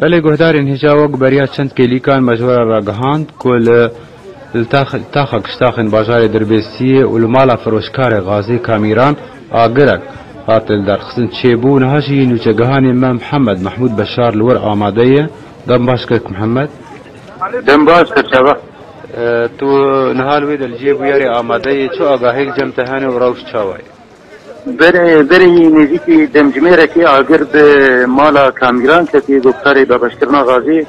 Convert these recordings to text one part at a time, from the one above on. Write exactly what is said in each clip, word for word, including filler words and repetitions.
Belê guhdarên hêja, wek beriya çend kêlîkan me ji we re ragihand ku li, li tax-, taxa kiştaxên bajarê Dirbêsiyê û li mala firoşkarê gazê Kamîran agirek hate lidarxistin çêbû. Niha jî nûçegihanê me Mihemed Mehmûd Beşar li wir amade ye. Dem baş kek Mihemed. Dem baş, serçava. E, tu niha li wê de li cihê bûyerê amade yî, çi agahî li cem te hene û rewş çawa ye? Berê, berê nêzîkî demjimêrekê agir bi mala Kamîran ketî, guhdarê dabeşkirina gazê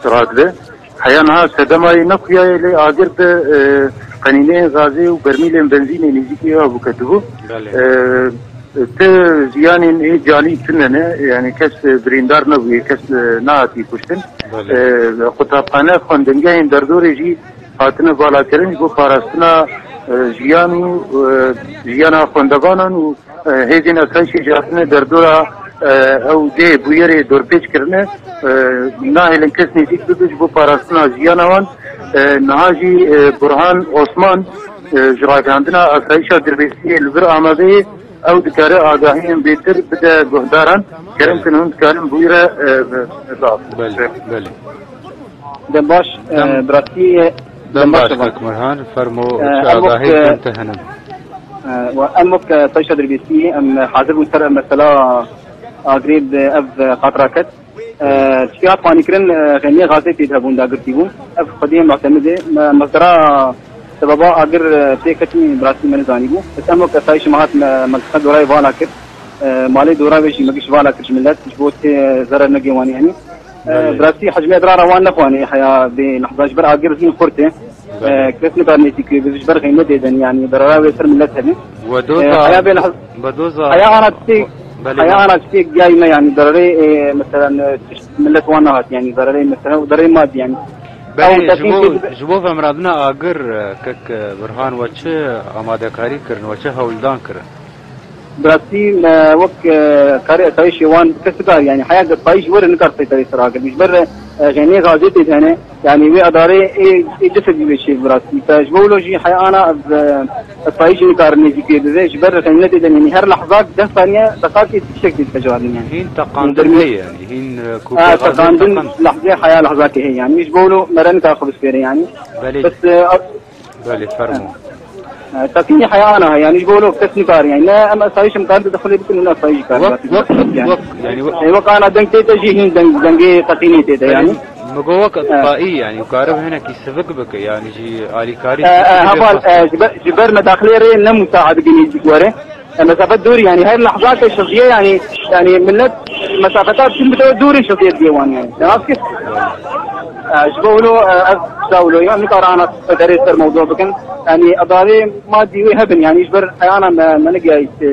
radibe. Heya niha sedema yê nexuyaye, lê agir bi, e, qenîneyên gazê û bermîlên benzînê nêzîkî ew bû ketibû. Belê. E, ti ziyanên ê canî tune ne, yani kes, e, birîndar nebûye, kes, e, nehatî kuştin. Belê. E, qutabxane, xwendingehên derdorê jî hatine valakirin ji bo parastina, e, jiyan û, e, jiyana xwendevanan û, e, hêzên asayîşê jî hatine derdora, e, ew dê bûyerê dorpêç kirine. E, nahêlin kes nêzîk bibe ji bo parastina jiyana wan. E, niha jî, e, Burhan Osman, e, ji ragihandina asayîşa Dirbêsiyê li vir amade ye. Ew dikare agahiyên bêtir bide guhdaran. Kerem kin hûn dikarin bûyre, e, e, baf. Belê, belê. Dem baş, e, Dem, bi rastî, e, dem dem baş, baş, Kak Mirhan, fermo, e, çi em wek, agahî e, kin te hene? E, we em wek, e, Sayşa Dirbêsî, em hazir bûn ser ev mesela agirê bi ev, e, xatira ket. E, tiştê hat xwanîkirin, e, xêniyê gazê tê de hebûn, dagirtî bûn. Ev xwediyê mutemidê, me, mesdera sebeba agir, e, tê ketî bi rastî me nizanî bû. Bes em wek asayîşê me hat me, me dorayê vala kir. E, malê dora wê jî me giş vala kir ji millet, ji bo tê zerer negê wan yanî. E, Belê. Bi rastî hecmê edrara wan nexwanê heya vê lehza ji ber agir hîn xurt e. Belê. E, kes nikar nêzîkê bi ji ber xeynetê den, yanî darara wê ser millet hebe. We doza, E, heya vê lehza, we doza, heya ana tiştê, belê, heya me ana tiştê giyayî me, yanî dararê, e, meselen, e, tişt millet wan nehat, yanî dararê, meselen, dararê madî, yanî. Belê, Ew ji bo, teqîn ji bo vemirandina agir, e, kek, e, Birhan, we çi amadekarî kirin, we çi hewldan kirin? Bi rastî, me wek, e, karê asayîşê wan kes nikar, yanî heya asayîş were nikar seyterê ser agir. Ji ber, e, xênê gazê tê de hene, yanî wê edarê ê, ê cifir jî wê çê bi rastî. Te ji bo wilo jî heya ana ev, e, asayîş nikar nêzîkê bibe. Ji ber xênê tê de, yanî her lehzak deh saniye, deqakê tiştek tê dikecarin yanî. Hîn teqandin heye yanî, hîn, e, ku Ha, teqandin teqand- lehzê heya lehzakê heye yanî. Ji bo wilo mere nikar xwe bispêre yanî. Belê. Bes, e, Belê, fermo. E, teqînî heya ana, yanî ji bo wilo kes nikare, yanî ne em asayîş em karin tedexulê bikin, ne asayîş jî karin Wek, wek, yanî. Wek, yanî wek. E, wek ana deng tê te jî hîn deng, dengê teqînî tê te, Belê, yanî. Min got wek E. itfaî, yanî, û karibe hinekî sivik bike, yanî jî alîkarî E, e, sivik bike heval, e, xwestin. ji ber, ji ber medaxilê rê ne musaad dikin nêzîk were. E, mesafet dûr, yanî her lehzake şiziye, yanî, yanî millet mesafeta bikin bitewe dûrê şiziye diye wan, yanî. Demek ki, e, ji bo wilo, e, ev tişta wilo, yanî nikare ana derê ser mewdu bikin. Yanî edarê madî wê hebin, yanî ji ber heyana me, me negiyayî tê,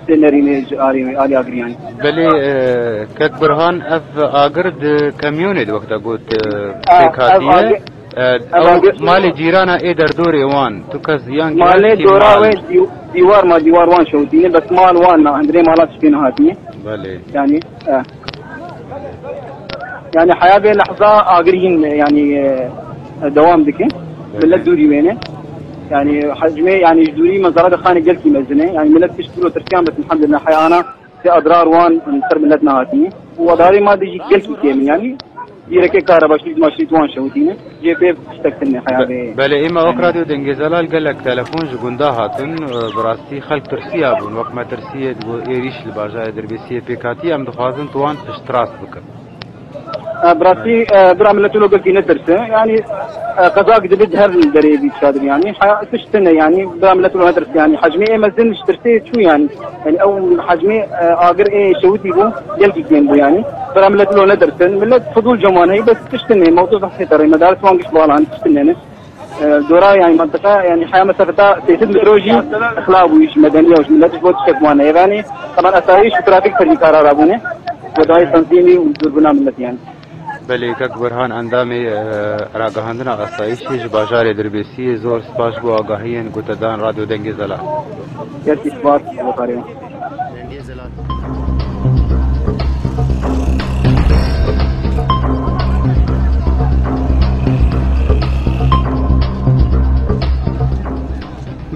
tê nerînê ji alî, alî agir, yanî. Belê, e, kek Birhan, ev agir di kamyonê de wexta got, e, E, pêk ev hatiye. agir, E, ev ew agir malê cîrana ê derdorê wan, tu kes ziyan gihan Malê kî dora mal? wê dî-, dîwar ma dîwar wan şewitîne, bes mal wan na, hundirê mala tiştê nehatî. Belê. Yanî, e. Yanî heya vê lehza agir hîn, yanî, e, dewam dike. Belê. Millet dûrî wê ne. Yanî hecmê, yanî ji dûrî mezara dixanê gelkî mezin e. Yanî millet tişt biro tirsiyan, bes elhamdülillah heya ana Sê adrar wan ser millet nehatî. Û adarê ma de jî gelkî kêm in, yanî dîrekê kare başît maşît wan şewitîne. Jê pê tiştek tune heya Be-, vê. Belê, êma wek Radyo Dengê Zelal gelek telefon ji gunda hatin, e, bi rastî xelk tirsiya bûn. Wek metirsiyê di êrîş li bajarê Dirbêsiyê pêk hatiye, em dixwazin tu wan piştrast bikin. E, bi rastî, e, bira millet wilo gelkî netirse. Yanî, e, qezak dibe di her derê bî çadir yanî. Heya tişt tune yanî, bira millet wilo netirse yanî. Hecmê ê mezin ji tirsê çû yanî. Yanî ew hecmê, e, agir ê şewitî bû, gelkî kêm bû yanî. Bira millet wilo netirsin. Millet fidûl cem wan heyî, bes tişt tune. Mewdu zehfê te rê, medaret wan giş bala, tişt tune ne. E, dora yanî mentiqa yanî heya mesafeta sê sed metro jî ixla bû, ji medeniya û ji millet ji bo tiştek wan heye. Yanî, teman asayîş û trafîk serî kara rabûne. Wedayê tenzîmî û zûrbûna millet yanî. Belê, kek Burhan, endamê, e, ragihandina asayîşê ji bajarê Dirbêsiyê, zor spas bo agahiyên ku te dan Radyo Dengê Zelal. Gelkî spas bo karê.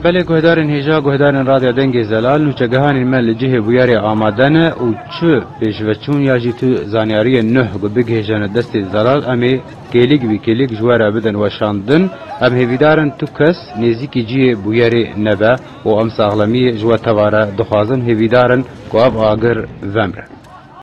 Belê guhdarên hêja, guhdarên Radya Dengê Zelal, nûçegehanên me li cihê bûyerê amade ne û çi pêşveçûn ya jî tu zanyariyên nuh ku bigihêjene destê Zelal, em ê kêlik bi kêlik ji we re bidin weşandin. Em hêvîdar in tu kes nêzîkî cihê bûyerê nebe û em saxlemiyê ji we teva re dixwazin. Hêvîdar in ku ev agir vemre.